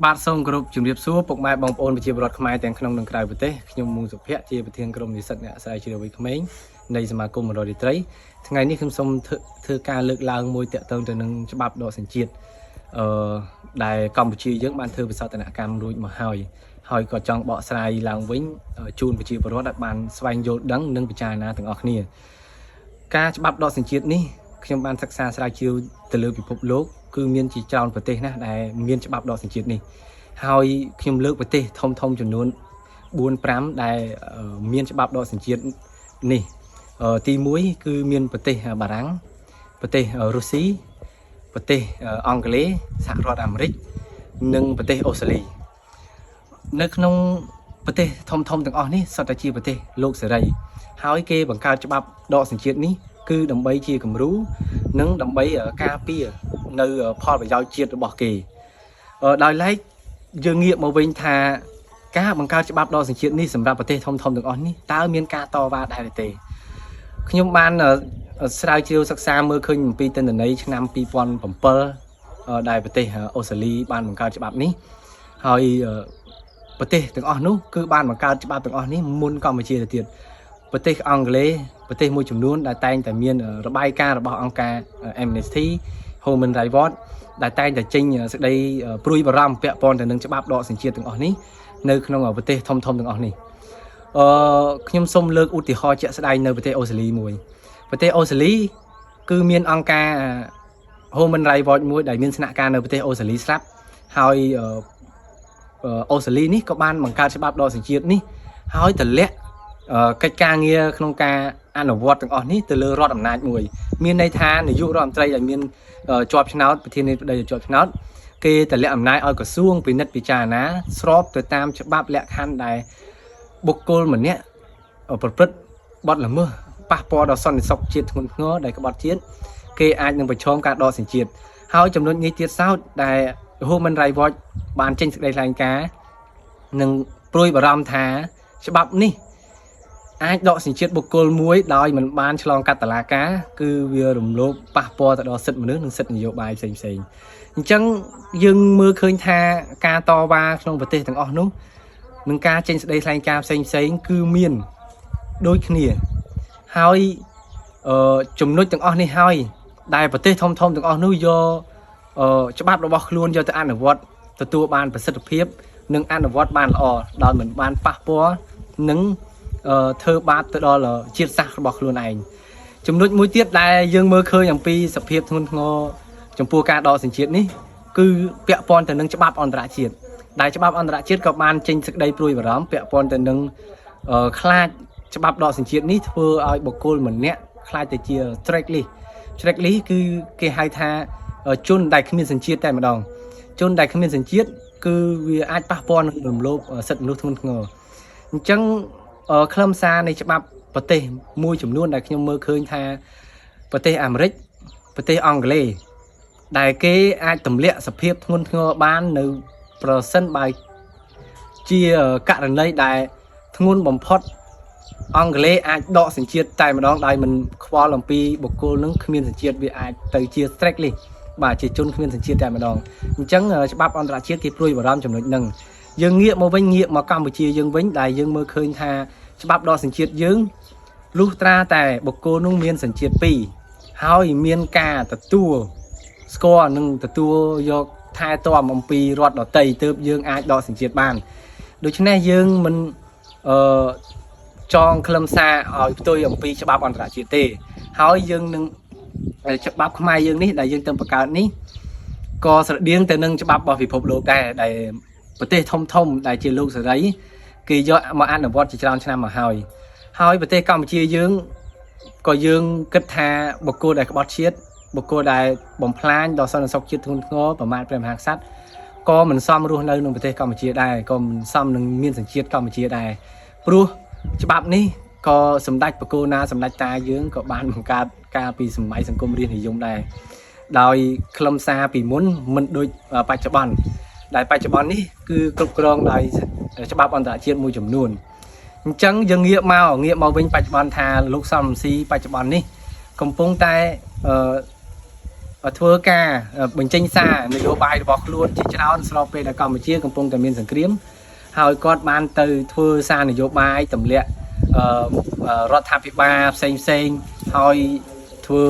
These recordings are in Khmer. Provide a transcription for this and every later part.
បាទសូមគោរពជំរាបសួរពុកម៉ែបងប្អូនប្រជាពលរដ្ឋខ្មែរទាំងក្នុងនិងក្រៅប្រទេសខ្ញុំមុងសុភ័ក្រជាប្រធានក្រុមនិស្សិតអ្នកស្រាវជ្រាវវ័យក្មេងនៃសមាគមមររីត្រីថ្ងៃនេះខ្ញុំសូមធ្វើធ្វើការលើកឡើងមួយតាក់ទងទៅនឹងច្បាប់ដកសញ្ជាតិអឺដែលកម្ពុជាយើងបានធ្វើវិសោធនកម្មរួចមកហើយហើយក៏ចង់បកស្រាយឡើងវិញជូនប្រជាពលរដ្ឋឲ្យបានស្វែងយល់ដឹងនិងពិចារណាទាំងអស់គ្នា ការច្បាប់ដកសញ្ជាតិនេះខ្ញុំបានសិក្សាស្រាវជ្រាវទៅលើពិភពលោកគឺមានជាច្រើនប្រទេសណាស់ដែលមានច្បាប់ដកសញ្ជាតិនេះហើយខ្ញុំលើកប្រទេសធំធំចំនួន4 5ដែលមានច្បាប់ដកសញ្ជាតិនេះទី1គឺមានប្រទេសបារាំងប្រទេសរុស្ស៊ីប្រទេសអង់គ្លេសសហរដ្ឋអាមេរិកនិងប្រទេសអូស្ត្រាលីនៅក្នុងប្រទេសធំធំទាំងអស់នេះសុទ្ធតែជាប្រទេសលោកសេរីហើយគេបង្កើតច្បាប់ដកសញ្ជាតិនេះគឺដើម្បីជាគំរូនិងដើម្បីការពារនៅផលប្រយោជន៍ជាតិរបស់គេដោយឡែកយើងងាកមកវិញថាការបង្កើតច្បាប់ដកសញ្ជាតិនេះសម្រាប់ប្រទេសធំធំទាំងអស់នេះតើមានការតវ៉ាដែរឬទេខ្ញុំបានស្រាវជ្រាវសិក្សាមើលឃើញអំពីទិន្នន័យឆ្នាំ2007ដែលប្រទេសអូស្ត្រាលីបានបង្កើតច្បាប់នេះហើយប្រទេសទាំងអស់នោះគឺបានបង្កើតច្បាប់ទាំងអស់នេះមុនកម្ពុជាទៅទៀតប្រទេសអង់គ្លេសប្រទេសមួយចំនួនដែលតែងតែមានរបាយការណ៍របស់អង្គការ Amnesty Human Rights Watch ដែលតែងតែចេញសេចក្តីព្រួយបារម្ភពាក់ព័ន្ធទៅនឹងច្បាប់ដកសញ្ជាតិទាំងអស់នេះនៅក្នុងប្រទេសធំៗទាំងអស់នេះអឺខ្ញុំសូមលើកឧទាហរណ៍ជាក់ស្ដែងនៅប្រទេសអូស្ត្រាលីមួយប្រទេសអូស្ត្រាលីគឺមានអង្គការ Human Rights Watch មួយដែលមានស្នាក់ការនៅប្រទេសអូស្ត្រាលីស្រាប់ហើយអូស្ត្រាលីនេះក៏បានបង្កើតច្បាប់ដកសញ្ជាតិនេះហើយតម្លាក់កិច្ចការងារក្នុងការអនុវត្តទាំងអស់នេះទៅលើរដ្ឋអំណាចមួយមានន័យថានាយករដ្ឋមន្ត្រីដែលមានជាប់ឆ្នោតប្រធានាធិបតីដែលជាប់ឆ្នោតគេតម្លាក់អំណាចឲ្យក្រសួងពិនិត្យពិចារណាស្របទៅតាមច្បាប់លក្ខខណ្ឌដែលបុគ្គលម្នាក់ប្រព្រឹត្តបទល្មើសប៉ះពាល់ដល់សន្តិសុខជាតិធ្ងន់ធ្ងរដែលក្បត់ជាតិគេអាចនឹងប្រឈមការដកសញ្ជាតិហើយចំណុចនេះទៀតសោតដែល Human Rights Watch បានចេញសេចក្តីថ្លែងការណ៍និងព្រួយបារម្ភថាច្បាប់នេះអាចដកសញ្ជាតិបុគ្គលមួយដោយមិនបានឆ្លងកាត់តុលាការគឺវារំលោភប៉ះពាល់ទៅដល់សិទ្ធិមនុស្សនិងសិទ្ធិនយោបាយផ្សេងផ្សេងអញ្ចឹងយើងមើលឃើញថាការតវ៉ាក្នុងប្រទេសទាំងអស់នោះនិងការចេញសេចក្តីថ្លែងការណ៍ផ្សេងផ្សេងគឺមានដូចគ្នាហើយអឺចំណុចទាំងអស់នេះហើយដែលប្រទេសធំធំទាំងអស់នោះយកអឺច្បាប់របស់ខ្លួនយកទៅអនុវត្តទទួលបានប្រសិទ្ធភាពនិងអនុវត្តបានល្អដោយមិនបានប៉ះពាល់និងធ្វើបាបទៅដល់ជាតិសាសន៍របស់ខ្លួនឯងចំណុចមួយទៀតដែលយើងមើលឃើញអំពីសភាពធ្ងន់ធ្ងរចំពោះការដកសញ្ជាតិនេះគឺពាក់ព័ន្ធទៅនឹងច្បាប់អន្តរជាតិដែលច្បាប់អន្តរជាតិក៏បានចេញសេចក្តីព្រួយបារម្ភពាក់ព័ន្ធទៅនឹងខ្លាចច្បាប់ដកសញ្ជាតិនេះធ្វើឲ្យបុគ្គលម្នាក់ក្លាយទៅជា stateless stateless គឺគេហៅថាជនដែលគ្មានសញ្ជាតិតែម្ដងជនដែលគ្មានសញ្ជាតិគឺវាអាចប៉ះពាល់នឹងរំលោភសិទ្ធិមនុស្សធ្ងន់ធ្ងរអញ្ចឹងខ្លឹមសារនៃច្បាប់ប្រទេសមួយចំនួនដែលខ្ញុំមើលឃើញថាប្រទេសអាមេរិកប្រទេសអង់គ្លេសដែលគេអាចទម្លាក់សភាពធ្ងន់ធ្ងរបាននៅប្រសិនបើជាករណីដែលធ្ងន់បំផុតអង់គ្លេសអាចដកសញ្ជាតិតែម្ដងដោយមិនខ្វល់អំពីបុគ្គលនឹងគ្មានសញ្ជាតិវាអាចទៅជា stateless បាទជាជនគ្មានសញ្ជាតិតែម្ដងអញ្ចឹងច្បាប់អន្តរជាតិគេព្រួយបារម្ភចំណុចហ្នឹងយើងងាកមកវិញងាកមកកម្ពុជាយើងវិញដែលយើងមើលឃើញថាច្បាប់ដកសញ្ជាតិយើងលុះត្រាតែបុគ្គលនោះមានសញ្ជាតិពីរហើយមានការទទួលស្គាល់និងទទួលយកថែទាំអំពីរដ្ឋដទៃទើបយើងអាចដកសញ្ជាតិបានដូច្នេះយើងមិនអឺចងខ្លឹមសារឲ្យផ្ទុយអំពីច្បាប់អន្តរជាតិទេហើយយើងនឹងច្បាប់ខ្មែរយើងនេះដែលយើងទៅបង្កើតនេះក៏ស្រដៀងទៅនឹងច្បាប់របស់ពិភពលោកដែរដែលប្រទេសធំធំដែលជាលោកសេរីគេយកមកអនុវត្តជាច្រើនឆ្នាំមកហើយហើយប្រទេសកម្ពុជាយើងក៏យើងគិតថាបុគ្គលដែលក្បត់ជាតិបុគ្គលដែលបំផ្លាញដល់សន្តិសុខជាតិធ្ងន់ធ្ងរប្រមាថព្រះមហាក្សត្រក៏មិនសមរស់នៅក្នុងប្រទេសកម្ពុជាដែរក៏មិនសមនឹងមានសញ្ជាតិកម្ពុជាដែរព្រោះច្បាប់នេះក៏សម្ដេចបកគោណាសម្ដេចតាយើងក៏បានបង្កើតការពីសម័យសង្គមរាស្ត្រនិយមដែរដោយខ្លឹមសារពីមុនមិនដូចបច្ចុប្បន្នដែលបច្ចុប្បន្ននេះគឺគ្រប់គ្រងដោយច្បាប់អន្តរជាតិមួយចំនួនអញ្ចឹងយើងងាកមកងាកមកវិញបច្ចុប្បន្នថាលោកសមរង្ស៊ីបច្ចុប្បន្ននេះកំពុងតែអឺ ធ្វើការបញ្ចេញសារនយោបាយរបស់ខ្លួនជាច្រើនស្របពេលដែលកម្ពុជាកំពុងតែមានសង្គ្រាមហើយគាត់បានទៅធ្វើសារនយោបាយទម្លាក់អឺរដ្ឋាភិបាលផ្សេងផ្សេងៗហើយធ្វើ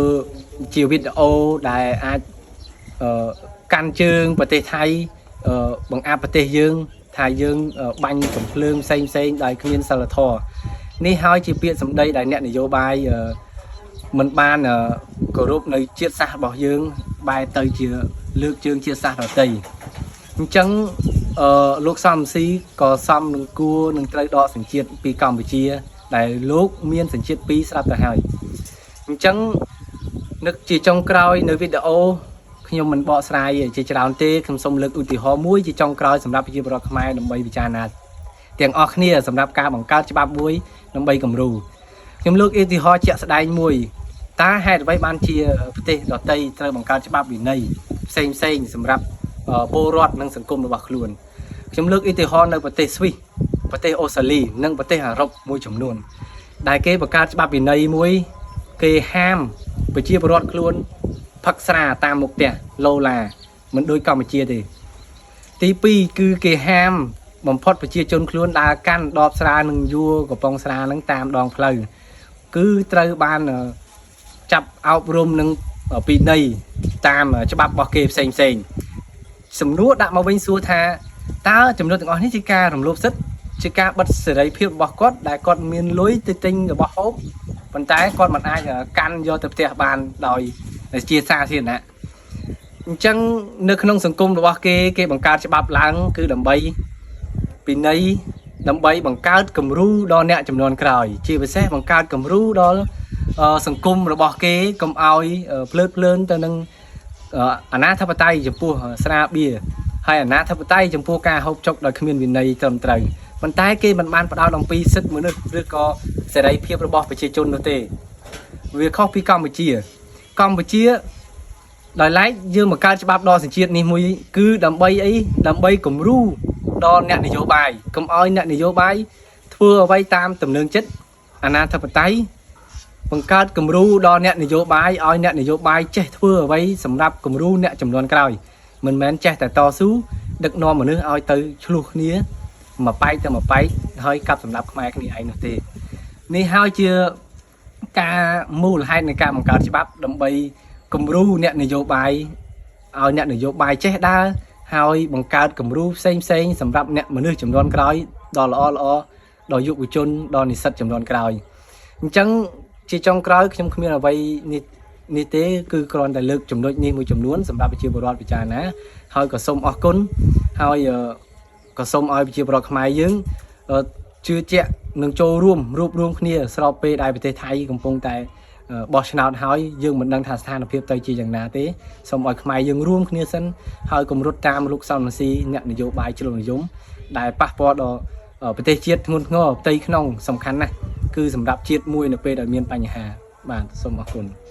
ជាវីដេអូដែលអាចអឺកាន់ជើងប្រទេសថៃអឺបង្អាប់ប្រទេសយើង ថាយើងបាញ់កំភ្លើងផ្សេងផ្សេងៗដោយគ្មានសិលធម៌នេះហើយជាពាក្យសម្ដីដែលអ្នកនយោបាយអឺ មិនបានអឺគោរពនៅជាតិសាសន៍របស់យើងបែរទៅជាលើកជើងជាតិសាសន៍ដទៃអញ្ចឹងអឺលោកសមរង្ស៊ីក៏សមនឹងគួរនឹងត្រូវដកសញ្ជាតិពីកម្ពុជា ដែលលោកមានសញ្ជាតិពីរស្រាប់ទៅហើយអញ្ចឹងនឹកជាចុងក្រោយនៅវីដេអូខ្ញុំមិនបកស្រាយជាច្រើនទេខ្ញុំសូមលើកឧទាហរណ៍មួយជាចុងក្រោយសម្រាប់ប្រជាពលរដ្ឋខ្មែរដើម្បីពិចារណាទាំងអស់គ្នាសម្រាប់ការបង្កើតច្បាប់មួយដើម្បីគំរូខ្ញុំលើកឧទាហរណ៍ជាក់ស្ដែងមួយ តើហេតុអ្វីបានជាប្រទេសដទៃត្រូវបង្កើតច្បាប់វិន័យផ្សេងផ្សេងៗសម្រាប់អឺពលរដ្ឋនិងសង្គមរបស់ខ្លួនខ្ញុំលើកឧទាហរណ៍នៅប្រទេសស្វីសប្រទេសអូស្ត្រាលីនិងប្រទេសអឺរ៉ុបមួយចំនួន ដែលគេបង្កើតច្បាប់វិន័យមួយគេហាមប្រជាពលរដ្ឋខ្លួនផឹកស្រាតាមមុខផ្ទះឡូឡាមិនដូចកម្ពុជាទេ ទី2គឺគេហាមបំផុតប្រជាជនខ្លួនដើរកាន់ដបស្រានិងយួរកំប៉ុងស្រានឹងតាមដងផ្លូវគឺត្រូវបានអឺ ចាប់អប់រំនឹងពិន័យតាមច្បាប់របស់គេផ្សេងផ្សេងសំណួរដាក់មកវិញសួរថាតើចំណុចទាំងអស់នេះជាការរំលោភសិទ្ធិជាការបិទសេរីភាពរបស់គាត់ដែលគាត់មានលុយទៅទិញរបស់ហូបប៉ុន្តែគាត់មិនអាចកាន់យកទៅផ្ទះបានដោយជាសាធារណៈអញ្ចឹងនៅក្នុងសង្គមរបស់គេគេបង្កើតច្បាប់ឡើងគឺដើម្បីពិន័យដើម្បីបង្កើតគំរូដល់អ្នកចំនួនក្រោយ ជាពិសេសបង្កើតគំរូដល់ អឺសង្គមរបស់គេកុំឲ្យអឺភ្លើតភ្លើនទៅនឹងអឺអាណាធិបតេយ្យចំពោះស្រាបៀរហើយអាណាធិបតេយ្យចំពោះការហូបចុកដោយគ្មានវិន័យត្រឹមត្រូវប៉ុន្តែគេមិនបានផ្ដោតអំពីសិទ្ធិមនុស្សឬក៏សេរីភាពរបស់ប្រជាជននោះទេវាខុសពីកម្ពុជាកម្ពុជាដោយឡែកយើងបង្កើតច្បាប់ដល់សញ្ជាតិនេះមួយគឺដើម្បីអីដើម្បីគំរូដល់អ្នកនយោបាយកុំឲ្យអ្នកនយោបាយធ្វើអ្វីតាមទំនើងចិត្តអាណាធិបតេយ្យ បង្កើតគំរូដល់អ្នកនយោបាយឲ្យអ្នកនយោបាយចេះធ្វើអ្វីសម្រាប់គំរូអ្នកចំនួនក្រោយមិនមែនចេះតែតស៊ូដឹកនាំមនុស្សឲ្យទៅឆ្លោះគ្នាមួយប៉ែកទៅមួយប៉ែកហើយកាប់សម្រាប់ខ្មែរគ្នាឯងនោះទេនេះហើយជាការមូលហេតុនៃការបង្កើតច្បាប់ដើម្បីគំរូអ្នកនយោបាយឲ្យអ្នកនយោបាយចេះដើរហើយបង្កើតគំរូផ្សេងផ្សេងៗសម្រាប់អ្នកមនុស្សចំនួនក្រោយដល់ល្អល្អដល់យុវជនដល់និស្សិតចំនួនក្រោយ អញ្ចឹងជាចុងក្រោយខ្ញុំគ្មានអ្វីនេះនេះទេគឺគ្រាន់តែលើកចំណុចនេះមួយចំនួនសម្រាប់ប្រជាពលរដ្ឋពិចារណាហើយក៏សូមអរគុណហើយអឺក៏សូមឲ្យប្រជាពលរដ្ឋខ្មែរយើងអឺជឿជាក់នឹងចូលរួមរួបរួមគ្នាស្របពេលដែលប្រទេសថៃកំពុងតែអឺបោះឆ្នោតហើយយើងមិនដឹងថាស្ថានភាពទៅជាយ៉ាងណាទេសូមឲ្យខ្មែរយើងរួមគ្នាសិនហើយកុំរត់តាមលោកសមរង្ស៊ីអ្នកនយោបាយជ្រុលនិយមដែលប៉ះពាល់ដល់អឺប្រទេសជាតិធ្ងន់ធ្ងរផ្ទៃក្នុងសំខាន់ណាស់ គឺសម្រាប់ជាតិមួយនៅពេលដែលមានបញ្ហាបាទសូមអរគុណ។